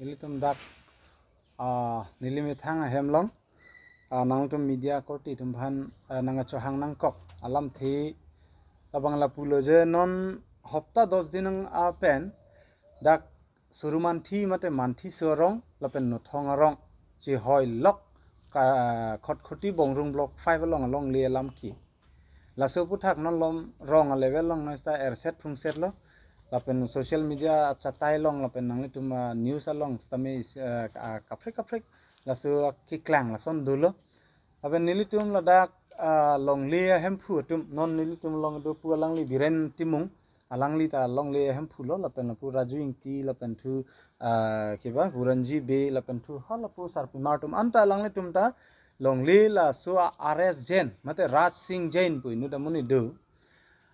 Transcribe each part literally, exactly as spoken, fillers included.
Nelitum dak, ah, neli methang ahem along, ah, nangtum media korte atum aphan, ah, nangkachohang nangkok alamthe labang lapulo je non hopta dos din nang apen dak Surumanthi mate Manthi Suarong lapen Nothong Arong chihoi lok ka Khatkhati Bongrung Block five along alongle alam ke. Laso aphuthak non lom rong a level along non sita erset phungset lo. Lapen social media achatai along lapen nanglitum, ah, news along sitame, ah, ah, kaprek kaprek laso keklang lason dolo. Lapen nelitum ladak, ah, longle ahemphu atum non nelitum along do pu alangli Biren Timung, alangli ta longle ahemphu lo, lapen lapu Raju Ingti, lapen thu, ah, keba Buranji Bey, lapen thu ha lapu sarpimar atum anta alanglitum ta longle laso a R S Jain mate Raj Singh Jain pu inut amonit do.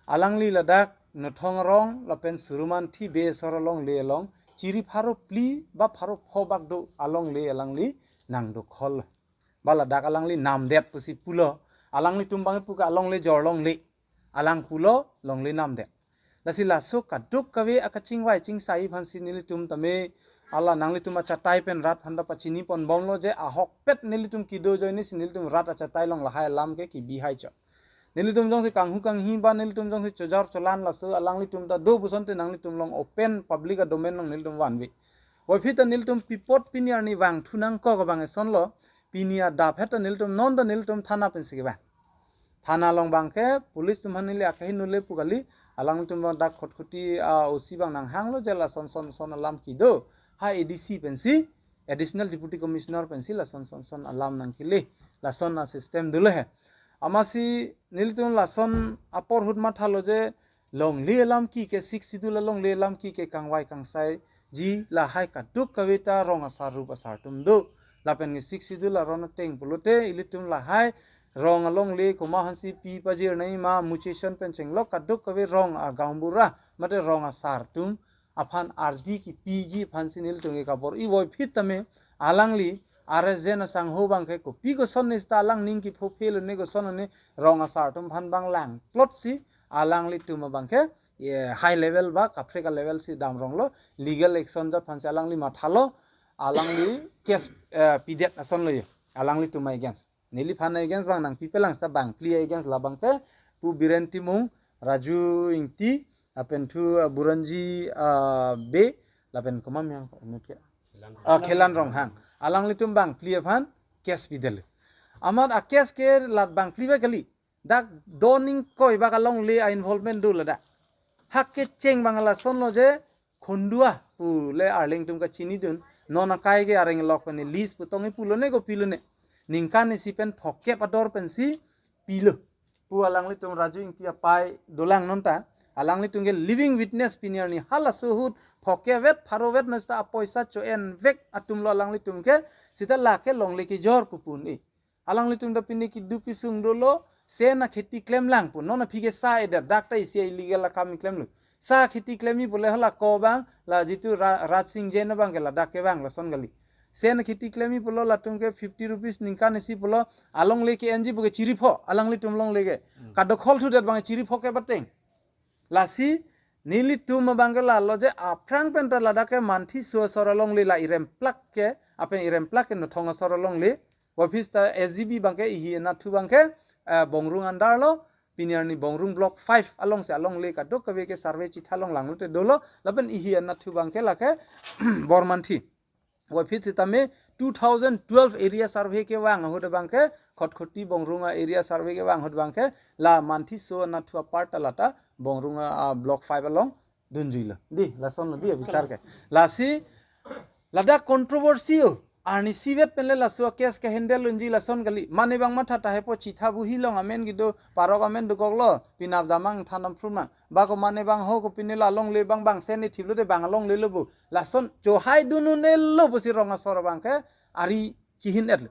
Alangli ladak Nothong Arong lapen Surumanthi Bey asor alongle along chiri pharo phli ba pharo pho bak do alongle alangli nangdokhol. Ba ladak alangli namdet pusi pulo. Alanglitum abang pu ke alongle jor longle. Alang pulo longle namdet. Lasi laso kadokave akachingvai chingsai aphansi nelitum tame hala nanglitum achatai pen rat aphan ta pachini ponbomlo je ahokpet nelitum kedo ajoinesi nelitum rat achatai along lahai alam ke kebihai chot. Nelitum jongsi kanghu kanghi ba nelitum jongsi chojor cholan laso alanglitum ta do pusonte nanglitum along open public a domain along nelitum vanve. Puvoiphit ta nelitum pi apot pini arni vangthu nangkok abang eson lo, pini adap het ta nelitum non ta nelitum thana pensi kevang. Thana along abang ke police atum aphan neli akahingno le pu kali, alanglitum abang dak Khatkhati, ah, O C abang nanghanglo je lason son son alam kedo. Ha A D C pensi, Additional Deputy Commissioner pensi lason son son alam nangkele. Lason a system dolo he. Amatsi nelitum lason apor ahut mathalo je longle alam ke ke Sixth Schedule alongle alam ke ke kangvai kangsaiji lahai kadokave ta rong asar rup asar atum do. Lapen ke Sixth Schedule aron ateng pulote ilitum lahai rong alongle komat aphansi pi pajir nangji ma mutation pen chenglok kadokave rong a gaonbura mate rong asar atum aphan ardi kepiji aphansi nelitum ke kabor-i. Puvoiphit tame alangli R S Jain asangho abang ke kopi kosonne sita alang ning kepho phelo ne koson ne rong asar atum aphan abang langplotsi alanglitum abang ke, ye, high level ba kaprek a level si damronglo, legal action jat aphansi alangli mathalo, alangli case, eh, pidet asonlo ye, alanglitum against. Neliphan against abang nangpipelang sita bangphli against labang ke pu Biren Timung, Raju Ingti, lapen thu, ah, Buranji, ah, Bey, lapen komat yang ko inut ke? Ah, Khelan Ronghang. Alanglitum bangphli aphan case pidetlo. Amat a case ke lat bangphli ba kali. Dak do ingkoi bak alongle a involvement do ladak. Hak kecheng abang lasonlo je Khondua pu le arleng atum kachinidun, non akai ke areng lok pen lease pu tong-i pulo ne kopilo ne. Ningkan isi pen phokep ador pensi pilo. Pu alanglitum Raju Ingti apai dolang non ta. Alanglitum ke living witness pini arni halaso ahut phokep vet pharo vet non sita apoisa cho-en vek atumlo alanglitum ke sita lake longle kejor pu pu un-e. Alanglitum ta pini kedo kesung dolo, sen akheti klemlang pu. Non aphi ke sa eder, dak ta isi illegal akam klemlo. Sa kheti klemji pule hala ko abang, la jitu Ra-, Raj Singh Jain abang ke ladak kevang lason kali. Sen akheti klemji pulo latum ke fifty rupees ningkan isi pulo, alongle ke-enji pu ke chiri pho, alanglitum longle ke. Hmm. Kadokhol thudet abang chiri pho ke bateng. Lasi nelitum abang ke lalo je aphrang pen ta ladak ke Manthi Suarong asor alongle la iremplak ke, apen iremplak ke Nothong asor alongle. Puvoiphit ta S G B abang ke ihi anat thu abang ke, eh, Bongrung under lo, pini arni Bongrung Block five alongsi alongle kadokave ke survey chitha longlanglote dolo, lapen ihi anat thu abang ke lake Bormanthi. Puvoiphit sitame two thousand twelve area survey kevang ahut abang ke, Khatkhati Bongrung a area survey kevang ahut abang ke, la Manthi Suarong anat thu apart ta lata Bongrung a, a Block five along dunjuilo. Dei, lasonlo dei abisar ke. Lasi, ladak controversy o. Arnisi vet pen le laso a case ke handle unji lason kali. Mane abang matha tahai po chitha buhi along amen kedo, parok amen dokoklo, penap damnang than damphru nang. Ba ko mane abang ho ko pini la longle abang bang sen ne thiplo de bang longle lo bu. Lason chohai dun un-elo pusi rong asor abang ke ari chihin-etlo.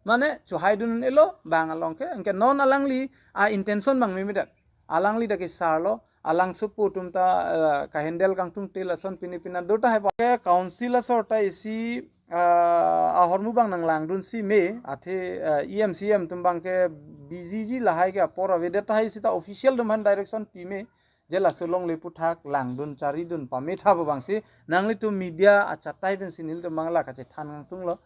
Mane chohai dun un-elo bang along ke, anke non alangli a intention abang memedet. Alangli dak ke sar lo, alangso pu atum ta, eh, kahandle kangtung te lason pini pina do tahai pa. Ke council asor ta isi, eh, ahormu abang nanglangdunsi me, athe, eh, E M C E M atum abang ke busy ji lahai ke apor avedet tahai sita official atum aphan direction pi me, Je laso longle aputhak langdun charidun pametha abangsi nanglitum media achatai pensi nelitum abang la kachethan tunglo.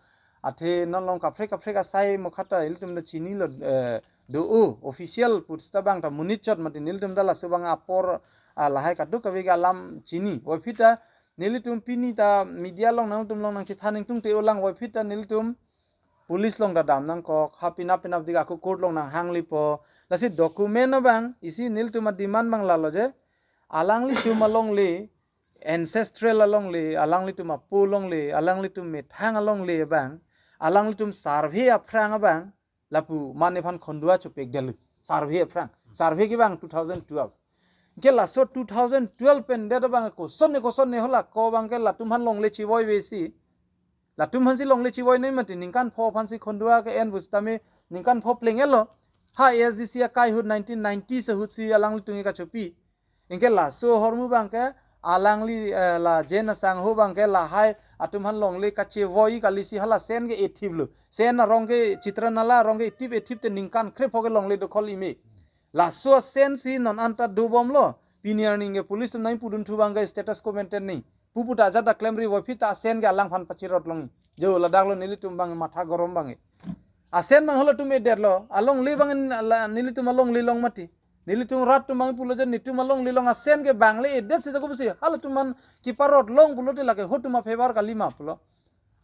Athe non along kaprek kaprek asai mokha ta ilitum ta chinilo, eh, do-o official pu seta abang ta monit chot mati nelitum ta laso abang apor, ah, lahai kadokave ke alam chini. Puvoiphit ta nelitum pini ta media along nangtum along nangchethan ingtungte-o lang puvoiphit ta nelitum police along ta dam nangkok, ha penap penapdik ako court along nanghanglepo. Lasi document abang isi nelitum ademand abang lalo je alanglitum alongle, ancestral alongle, alanglitum apo alongle, alanglitum methang alongle abang, alanglitum survey aphrang abang, lapu mane aphan khondua chopekdetlo. Survey aphrang. Survey ke abang two thousand twelve. Ke laso two thousand twelve pen det abang kosonne kosonne hala ko abang ke latum aphan longle chivoivesi. Latum aphansi longle chivoinoi mati ningkan pho aphansi khondua ke-en pusitame ningkan pho plenglo. Ha A S D C akai ahut nineteen nineties ahutsi alanglitum ke kachopi. Anke laso ahormu abang ke alangli, eh, la J N Asangho abang ke lahai atum aphan longle kachevoi kalisi hala sen ke ethiplo. Sen arong ke Chitranala arong ke ethip ethip te ningkan krepho ke longle dokhol ime. Laso asen si non anta dobomlo. Pini arni ke police atum nangpudunthu abang ke status quo maintain ni. Pupu ta ajat ta klemri puvoiphit ta asen ke alang aphan pachirot longji. Jo ladaklo nelitum abang matha gorom abang. Asen abang halatum edetlo. Alongle abang la nelitum alongle along mati. Nelitum rat atum abang pulo je netum alongle along asen ke abang le edet seta kopusi halatum aphan kiparot long pulote lake ho atum afavor kalima pulo.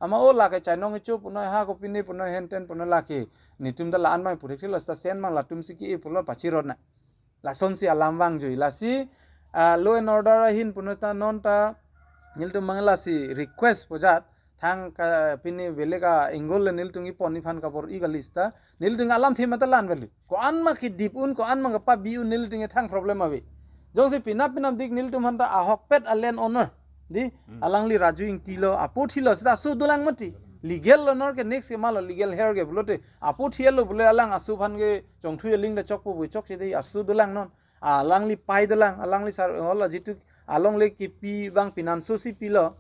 Ama o lake chainong icho punoi ha kopine punoi henten punoi lake. Netum ta la-an abang purek thilo seta sen abang latumsi ke-e pulo pachirot na. Lasonsi alam vangjui lasi, ah, law and order ahin punoi ta non ta nelitum abang lasi request pujat thang ka pini belek a-angle le nelitum ipon iphan kabor-i kali seta nelitum alamthe mata la-an velu. Ko-an ma kedip un, ko-an ma kepabi un nelitum thang problem ave. Jongsi penap penapdik nelitum aphan ta ahokpet a-land owner. Di, hmm, alangli Raju Ingti lo, apo thilo seta aso dolang mati. Legal lo nor ke next ke malo legal her ke pulote. Apo thilo pule alang aso aphan ke chongthu aling da chokpo bu chokche di aso dolang non. Alangli pai dolang, alangli sar hola jitu alongle kipi abang penanso si pilo.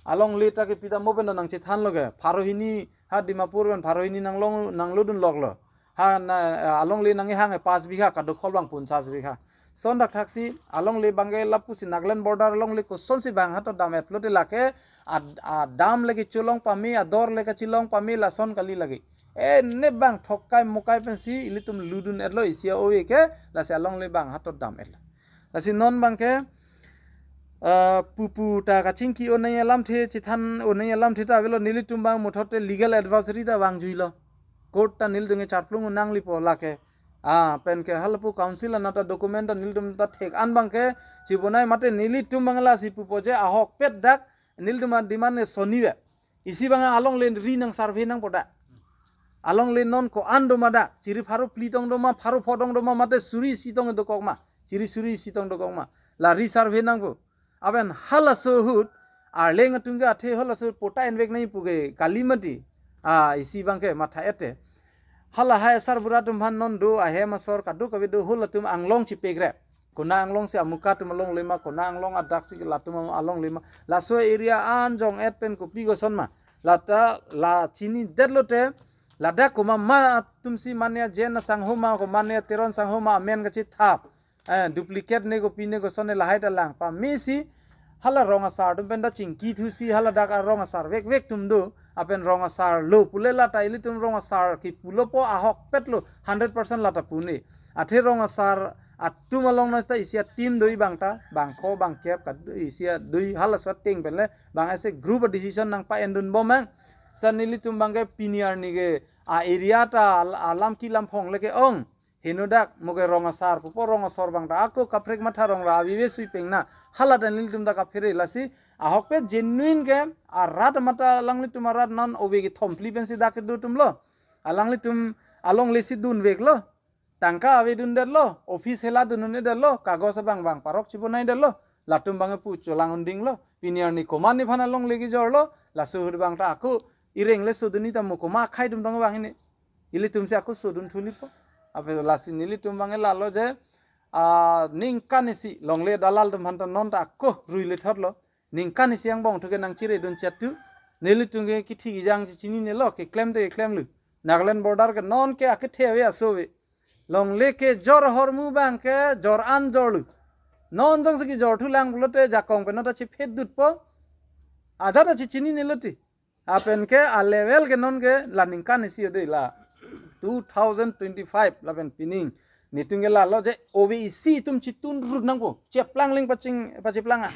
Alongle ta kipi ta mo pen nangchethanlo ke. Pharo hini ha Dimapur pen pharo hini nanglong nanglodunloklo. Ha na, alongle nanghang e pas bigha kadokhol abang ponsas bigha. Son dak thaksi alongle abang ke lapusi Nagaland border alongle kosonsi abang hato dam-et pulote lake ad-, adam le kecholong pame, ador le kachelong pame lason kali lake. E ne abang thokkai mokai pensi ilitum ludun-etlo isi a-ove ke lasi alongle abang hato dam-etlo. Lasi non abang ke, ah, pupu ta kachingki onai alamthe chethan onai alamthe ta avelo nelitum abang muthote legal advisory ta vangjuilo. Court ta nelitum ke charplung nanglipo lake. Ah, pen ke halapu council anat ta document ta nelitum ta thek-an abang ke chibonai mate nelitum abang lasi pupo je ahokpet dak nelitum a-demand ke sonive. Isi abang alongle ri nang survey nangpo da. Alongle non ko-an doma da. Chiri pharo phli tong doma, pharo pho tong doma, mate suri isi tong dokok ma. Chiri suri isi tong dokok ma. La ri survey nangpo. Aben halaso ahut, arleng atum ke athe halaso pota envek nangji pu ke kali mati. Ah, isi abang ke matha ete. Halahai sarbura atum aphan non do ahem asor kadokave do halatum anglong chipekre. Kona anglong si amuka atum alongle ma, kona anglong adak si latum alongle ma. Laso area an jong-et pen kopi koson ma. Lata la chinidetlote, ladak komat ma atumsi mane a-J N Asangho ma, ko mane a-Teron Sangho ma, amen kachethap. Eh, duplicate ne kopi ne koson ne lahai ta lang. Pamesi, hala rong asar atum pen ta chingki thusi, haladak arong asar vekvek atum do. Apen rong asar lo pule lata ilitum rong asar kipulo po ahokpet lo, hundred percent lata pune. Athe rong asar atum along nasta isi a-team do-i abang ta, bang pho bang kep ka isi a do-i halaso ateng pen le, abang ase group a-decision nangpa-endun bom ang. Sa nelitum abang ke pini arni ke a-area ta al-, alam ki lam phong le ke-ong. Henodak mo ke rong asar, pupo rong asor abang ta ako kaprek matha rong ra avive sui pengna. Halat nelitum ta kaphere lasi, ahokpet genuine ke, arat mata alanglitum arat non ove kethom phli pensi dak kedo atum lo. Alanglitum alongle si dunveklo. Tangka avedundetlo, office hela dunun-edetlo, kagos abang abang parok chibonaidetlo, latum abang pu cholang undinglo, pini arni komat nephan alongle kejorlo, laso ahut abang ta ako, ireng le sodun-i ta mo koma akhai atum tong abang hini. Ilitum si ako sodun thulipo. Ape lasi nelitum abang lalo je, ah, ningkan isi longle dalal atum aphan ta non ta ako rui lethotlo. Ningkan isi angbong thu ke nangchiredun chatu. Nelitum ke kithi kijang chininelo, keklem te keklemlo. Nagaland border ke non ke akethe ave aso ave. Longle kejor ahormu abang ke jor an jorlo. Non jongsi kejor thulang pulote jakong pen non ta chephet dutpo. Ajat ta chechinine loti. Lapen ke a level ke non ke la ningkan isi ode la two thousand twenty-five lapen pining. Netum ke lalo je O B C atum chitun rut nangpo. Cheplang ling paching pacheplang a.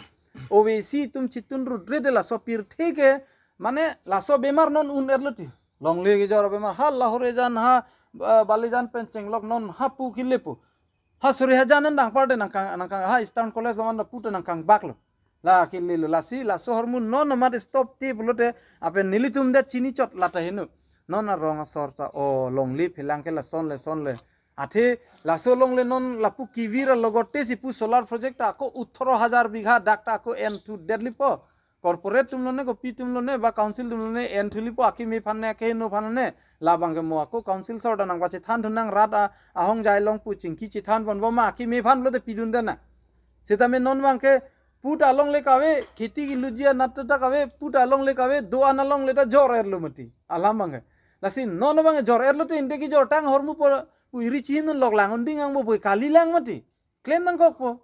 O B C atum chitun rut re de laso pirthe ke mane laso bemar non un-er loti. Longle kejor bemar ha Lahore jan ha, eh, Balijan pen chenglok non ha pu kilepo. Ha suri ha jan nang dang par de nangkang nangkang ha Eastern College lo man pu ta nangkangbak lo. La kele lo lasi laso ahormu non amat stop te pulote lapen nelitum det chini chot lata heno. Non arong asor ta o longle phelang ke lason le son le. Athe laso longle non lapu kevir alogote si pu solar project ta ako othro hajar bigha dak ta ako enthu det lipo. Corporate atum lone kopi atum lone ba council atum lone enthu lipo akimi aphan ne keheno aphan ne. Labang ke mo ako council sor ta nangpachethan thu nang rat a ahong jai long pu chingki chethan ponbom ma akimi aphan pulote pidun den na. Sitame non abang ke pu ta longle kave kheti keluji anat ta kave pu ta longle kave do-an alongle ta jor-er lo mati. Alam abang ke. Lasi non abang ke jor-er lote inde kejor tang ahormu po pu iri chihin lok lang unding ang bo pu kali lang mati. Klem nangkokpo.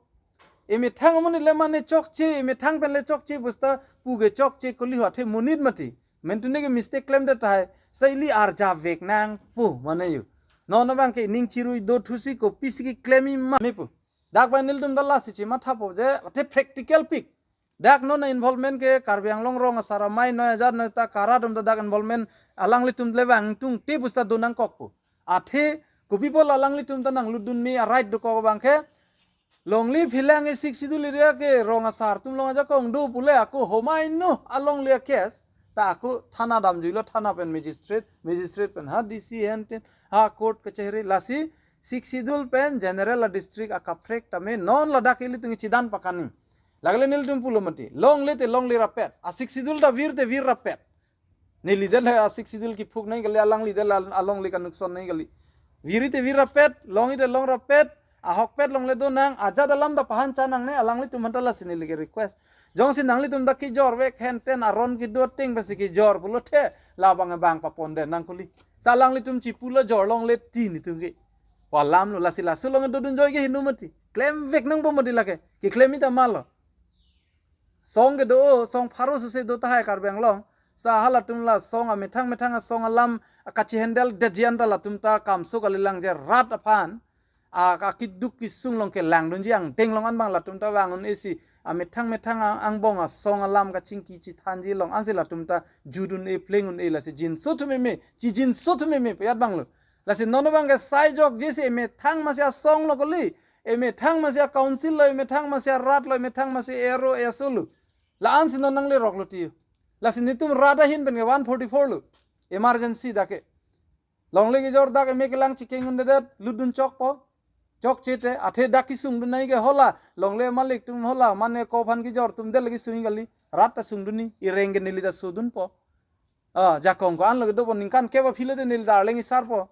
Emethang amonit le mane chokche, emethang pen le chokche pu seta pu ke chokche koli ho athe monit mati. Mentune ke mistake klemdet tahai. Seta ili arjap vek nangpo mane yo. Non abang ke ning chirui do thusi kopisi keklem-i ma mepo. Dak ba nelitum ta lasi chemathapo je athe practical pik. Dak non involvement ke Karbi Anglong rong asar amei noi ajat noi ta kara atum ta dak involvement alanglitum le bang tung te pu seta do nangkokpo. Athe kopi pulo alanglitum ta nanglutdun me a right dokok abang ke longle phelang e Sixth Schedule area ke rong asar atum along ajakong do pule ako homai no alongle a case ta ako thana damjuilo thana pen magistrate, magistrate pen ha D C hen tin ha court kachehri lasi Sixth Schedule pen general a district akaprek tame non ladak ilitum chidan pakani. Lagale nelitum pulo mati. Longle te longle rapet. A Sixth Schedule ta vir te vir rapet. Neli det le a Sixth Schedule kiphuk nai kali alangli det le alongle kanukson nai kali. Viri te vir rapet, longi te long rapet, ahokpet longle do nang, ajat alam ta pahan cha nangne alanglitum aphan ta lasi neli ke request. Jongsi nanglitum ta kejor vek henten aron kedo ateng pensi kejor pulote labang abang papon den nang kuli. Seta alanglitum chipulo jor longle ti netum ke. Pu alam lo lasi laso along dodun joi ke heno mati. Klem vek nangpo mati lake. Keklem-i ta malo. Song kedo o, song pharo suse do tahai Karbi Anglong. Seta halatum la song amethang methang asong alam kachehandle detji an ta latum ta kamso kalilang je rat aphan. A, akiduk kisung along kelangdunji angdeng along an abang latum ta vang un-e si amethang methang ang, angbong asong alam kachingki chethanji along ansi latum ta judun-e pleng un-e lasi jinso thu meme, chijinso thu meme pu ajat abang lo. Lasi non abang ke sai jokje si emethang masi asong lo kali, emethang masi a council lo, emethang masi a rat lo, emethang masi ero eso lo. La-an si non nangle rok lo ti. Lasi netum rat ahin pen ke one forty-four lo. Emergency dak ke. Longle kejor dak eme kelang chikeng undedet lutdun chokpo. Chokche te athe dak kesungdun nai ke hola longle malik atum hola mane ko aphan kejor atum det le kesung kali. Rat ta sungdun ni ireng ke neli ta sudunpo. Ah, jakong ko-an lo kedo po ningkan kep aphi lote neli darling isarpo.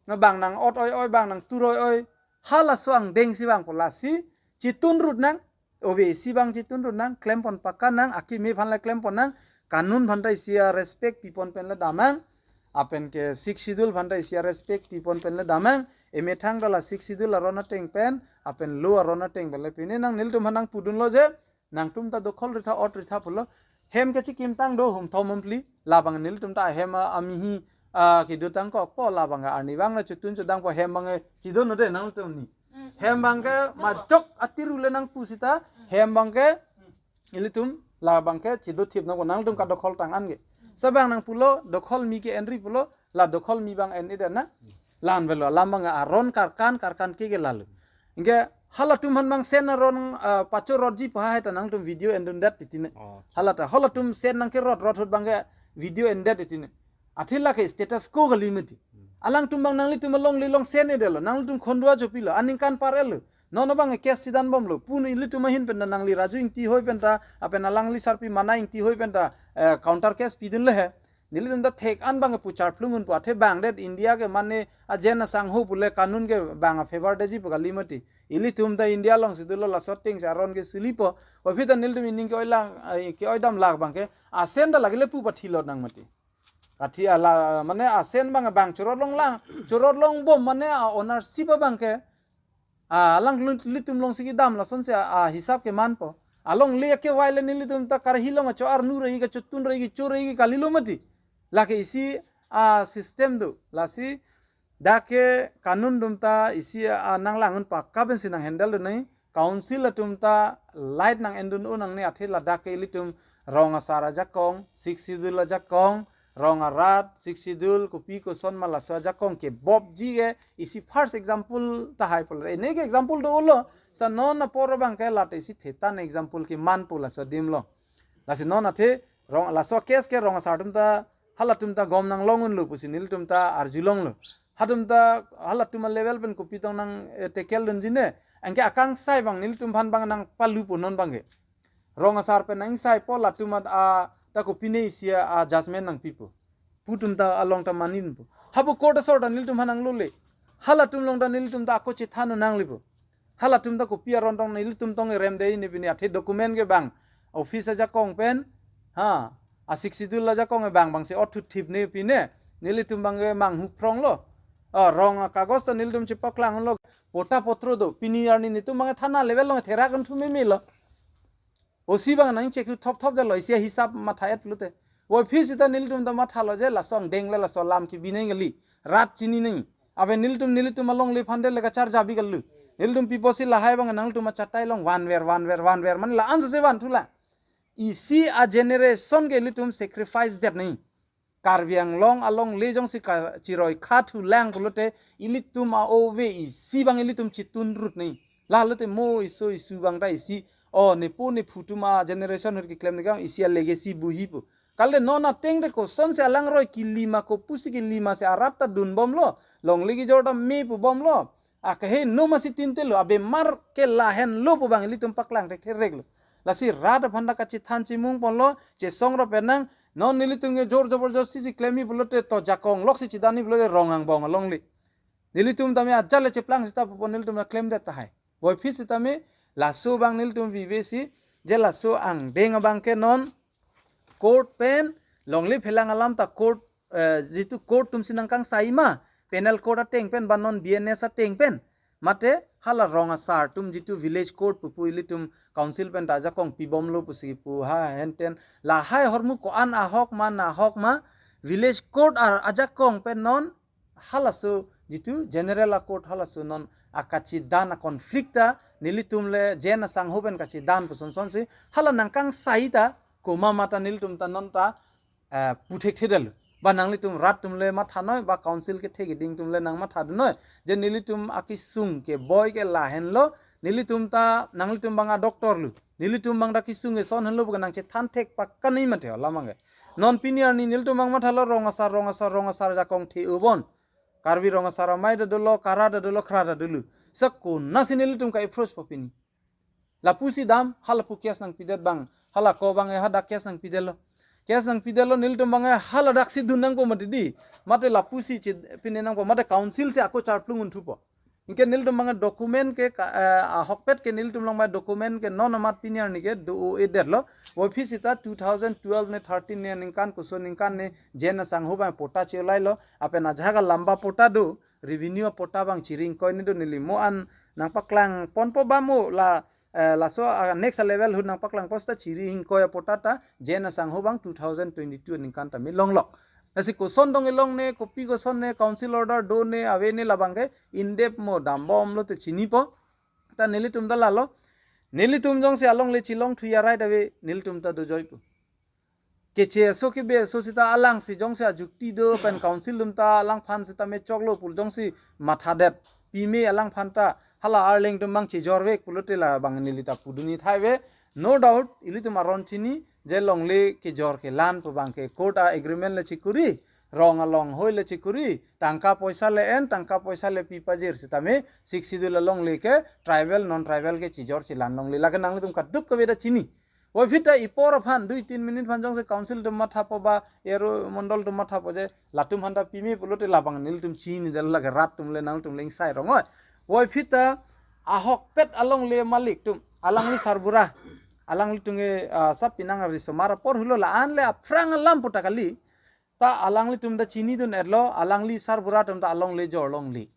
Nga bang nang ot oi oi bang nang tur oi oi. Halaso angdeng si vangpo lasi chitun rut nang. O B C abang chitun rut nang, klem pon pakka nang, akimi aphan le klem pon nang, kanun aphan ta isi a respect pipon pen le damnang, lapen ke Sixth Schedule aphan ta isi a respect pipon pen le damnang, emethang ta la Sixth Schedule aron ateng pen, lapen law aron ateng pen le pine nang nelitum aphan nangpudunlo je, nangtum ta dokhol ritha ot ritha pulo, hem kachikim tang do hum thom hum phli, labang nelitum ta hem a, amihi a, kedo tangkokpo labang arnivang le chitun chodangpo hem abang e, chido no de nangtum ni. Hem abang ke majok atiru le nangpu seta, hem abang ke ilitum labang ke chido thip nangpo nangtum kadokhol tang an ke. Seta bang nangpulo, dokhol mi ke enri pulo, la dokhol mi abang en-edet na. La-an avelo, alam abang aron karkan, karkan ke ke lalo. Anke halatum aphan abang sen aron, ah, pacho rotji pu hai ta nangtum video endundet titi ne. Oh. Hala ta, halatum sen nangkerot rot ahut abang ke video endet titi ne. Athe lake status quo kali mati. Alangtum abang nanglitum alongle along sen-edetlo, nanglitum khonduwa chopilo, aningkan par-etlo. Non abang case chidanbomlo, pun ilitum ahin pen ta nangli Raju Ingti hoi pen ta, lapen alangli sarpi Mana Ingti hoi pen ta, eh, counter case pidunle he. Nelitum ta thek an abang pu charplung un pu athe bang det India ke mane ajen asangho pule kanun ke bang a favor detji pu kali mati. Ilitum ta India alongsi dolo laso ateng si aron ke sulipo. Aphi ta nelitum ining ke-oilang, eh, ke-oidam lak abang ke. Asen ta lagile pu pathilot nang mati. Athi ala, mane asen abang, abang chorot longlang, chorot longbom mane a ownership abang ke Ah, alanglitum along si kedam lasonsi a, a hisap kemanpo. Alongle akevai le nelitum ta karhi along acho arnu rei, kachotun rei, kecho rei kalilo mati. Lake isi a system do. Lasi dak ke kanun atum ta isi a nanglang-un pakka pensi nang handle dun nai. Council atum ta light nang en dun-un nangne, athe ladak ke ilitum rong asar ajakong, Sixth Schedule ajakong, rong arat, Sixth Schedule, kopi koson ma laso ajakong kebopji ke isi first example tahai pulo. Ene ke example dolo, sa non apor abang ke late isi thetan example kemanpo laso adim lo. Lasi non athe rong, laso case ke rong asar atum ta, halatum ta gom nang long-unlo pusi nelitum ta arjulonglo. Hatum ta halatum a level pen kopi tong nang, eh, tackle dunji ne. Anke akangsai abang nelitum aphan abang nang palupo non abang ke. Rong asar pen nang ingsaipo, latum at a ta kopine isi a judgment nangpipo pu atum ta along ta maninpo. Hapu court asor ta nelitum aphan nanglole. Halatum along ta nelitum ta ako chethan nanglipo. Halatum ta kopi aron tong nelitum tong erem dei ne pine, athe document ke abang office ajakong pen, ha, a Sixth Schedule ajakong abang abang si othu thip ne pine, nelitum abang ke manghu phronglo. Ah, rong akagos ta nelitum chepaklanglo. Pota potro do, pini arni netum abang thana level along therak-un thu memelo. O C abang nang chek thop thop jalo, isi a hisap matha-et pulote. Puvoiphit sita nelitum ta mathalo je laso angdeng le laso alam kebi nang kali. Rat chini nang. Abe nelitum, nelitum alongle aphan de le kacharja bi kalu. Nelitum pi apotsi lahai abang nangtum achatai along vanver, vanver, vanver. Mane la-an sose van thulang. Isi a generation ke ilitum sacrifice det nang. Karbi Anglong alongle jongsi kachiroi khathulang pulote ilitum a-ove isi abang ilitum chitun rut nang. Lalote mo iso isu abang ta isi, o nepo nephu atum a generation ahut keklem ne kang isi a legacy buhi pu. Kalite non ateng te kosonsi alangroi kili ma, kopusi kili ma si arat ta dunbomlo, longle kejor ta me pubomlo. Akeheno masi tintelo, abemar ke lahenlo pu abang ilitum paklang thekthereklo. Lasi rat aphan ta kachethan chimung ponlo, chesong ro penang, non nelitum ke jor joborjosti si klemji pulote to jakong lok si chidanji pulote rong angbong alongle. Nelitum tame ajat le cheplang sita pupo nelitum ta klemdet tahai. Puvoiphit sitame laso abang nelitum vive si, je laso angdeng abang ke non court pen longle phelang alam ta court, eh, jitu court atum si nangkangsai ma, penal court ateng pen ba non B N S ateng pen, mate hala rong asar atum jitu village court pupu ilitum council pen ta ajakong pibomlo pusi pu ha henten, lahai ahormu ko-an ahok ma nahok ma, village court a ajakong pen non halaso jitu general a court halaso non akachidan a conflict ta nelitum le J N asangho pen kachidan puson sonsi hala nangkangsai ta komat ma ta nelitum ta non ta, eh, pu thekthedetlo. Ba nanglitum rat atum le mathanoi, ba council kethe keding atum le nang mathadunoi. Je nelitum akesung keboi ke lahenlo, nelitum ta nanglitum abang a doctor lo. Nelitum abang ta kesung keson henlo pu ke nang chethan thek pakka nang mate alam abang ke. Non pini arni nelitum abang mathalo rong asar, rong asar, rong asar ajakong the-o bon. Karbi rong asar amei ta dolo, kara ta dolo, khra ta dolo. Sa konatsi nelitum ka-approach po pini. Lapusi dam, halapu case nangpidet abang, hala ko abang e hadak case nangpidetlo. Case nangpidetlo nelitum abang e haladak si dun nangpo mati di. Mate lapusi che pine nangpo, mate council si ako charplung-un thupo. Anke nelitum abang e document ke ka, eh, ahokpet ke nelitum along abang document ke non amat pini arni ke do-o-edetlo. Puvoiphit sita two thousand twelve ne thirteen ne aningkan koson aningkan ne J N asangho abang pota cheolailo. Lapen ajahak alamba pota do, revenue a pota abang chiri ingkoi ne do, neli mo an nangpaklang ponpo ba mo la, eh, laso, ah, next level ahut nangpaklang pon sita chiri ingkoi a pota ta J N asangho abang two thousand twenty-two aningkan tame longlok. Lasi koson dong elong ne, kopi koson ne, council order do ne, ave ne, labang ke in depth mo dambomlo te chinipo. Ta nelitum ta lalo. Nelitum jongsi alongle chelong thuya right ave, nelitum ta dojoipo. Keche aso kebe aso sita alangsi jongsi ajukti do pen council atum ta alangphan sitame choklo pu jongsi mathadet pime alangphan ta hala Arleng atum abang chejorvek pulote labang neli ta pudunji thai ave. No doubt, ilitum aron chini je longle kejor kelan pu abang ke court a agreement le chikuri, rong along hoi le chikuri, tangka poisa le en, tangka poisa le pi pajir sitame Sixth Schedule alongle ke tribal, non tribal ke chejor chelan longle. Lake nanglitum kaduk kave ta chini. Puvoiphit ta ipor aphan dui tin minute aphan jongsi council atum mathapo ba ero mondol atum mathapo je latum aphan ta pime pulote labang nelitum chinidetlo, lake rat atum le nangtum le ingsai rongoi. Puvoiphit ta ahokpet alongle malik atum, alangli sarbura, alanglitum ke, ah, sab pinang arisomar apor hulo, la-an le aphrang alam pu ta kali. Ta alanglitum ta chinidun-etlo, alangli sarbura atum ta alongle jor longle.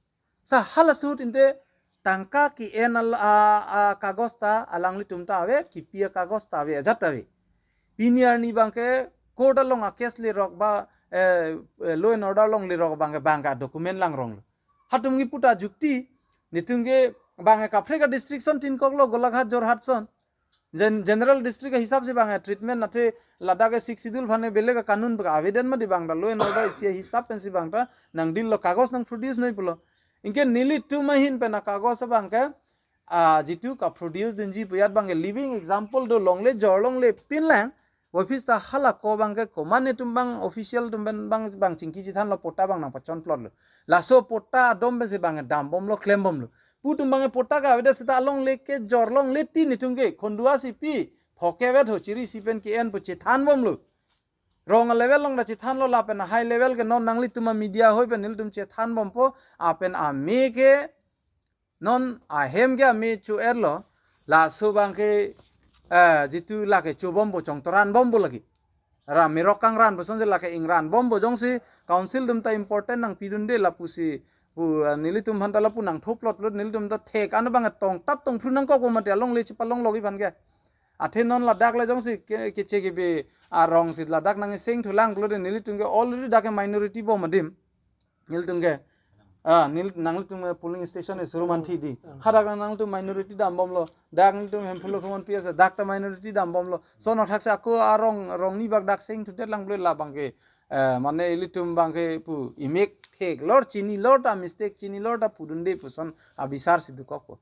Sa halaso ahut inte tangka ke-en al-, a, a, kagos ta alanglitum ta ave, kipi akagos ta ave, ajat ave. Pini arni abangke court along a case lerok ba, eh, eh, law and order along lerok abangke bangke document langronglo. Hatum kipu ta jukti, netum ke bangke kaprek a district ason tin koklo, Golaghat, Jorhat ason. Gen-, general district ahisap si bangke treatment, athe ladak ke Sixth Schedule aphan ke beleg a kanun bangke avedan mati, bang ta law and order isi ahisap pensi bang ta nang deal lo, kagos nang produce noi pulo. Anke nelitum ahin pen akagos abangke, ah, jitu kaproduce dunji pu ajat abangke living example do, longle jor longle pinlang. Office ta hala ko abangke komat netum bang official atum pen bang, bang chingki chethanlo, patta abang nangpachon plotlo. Laso patta adom pensi bangke dambomlo, klembomlo. Pu atum bangke patta ke avedet seta alongle kejor longle tin netum ke khonduasi pi, phoke vet ho, chiri isi pen ke-en pu chethanbomlo. Rong a level along ta chethanlo, lapen a high level ke non nanglitum a media ahoi pen nelitum chethanbompo, lapen ame ke non ahem ke ame cho-etlo, laso abangke, eh, jitu lake chobompo, chongtoranbompo lake. Ra merok kangran pu asonsi lake ingranbompo, jongsi council atum ta important nangpidunde lapusi pu, eh, nelitum aphan ta lapu nangthoplot plot, nelitum ta thek an abang tongtap tongphru nangkokpo mati alongle chepalonglo-ik aphan ke. Athe non ladak le jongsi ke, keche kebe arong si ladak nang seng thulang pulote nelitum ke already dak ke minority bom adim. Nelitum ke, ah, nel-, nanglitum ke polling station e Surumanthi di. Ah. Hadak nang, nanglitum minority dambomlo. Dak nelitum Hemphu Lokhimon P S, dak ta minority dambomlo. Lason athak si ako arong, rong ni bak dak seng thudet lang pulote labangke, eh, mane ilitum abangke pu imek theklor, chinilor ta mistake, chinilor ta pudunde pu ason abisar si dokokpo.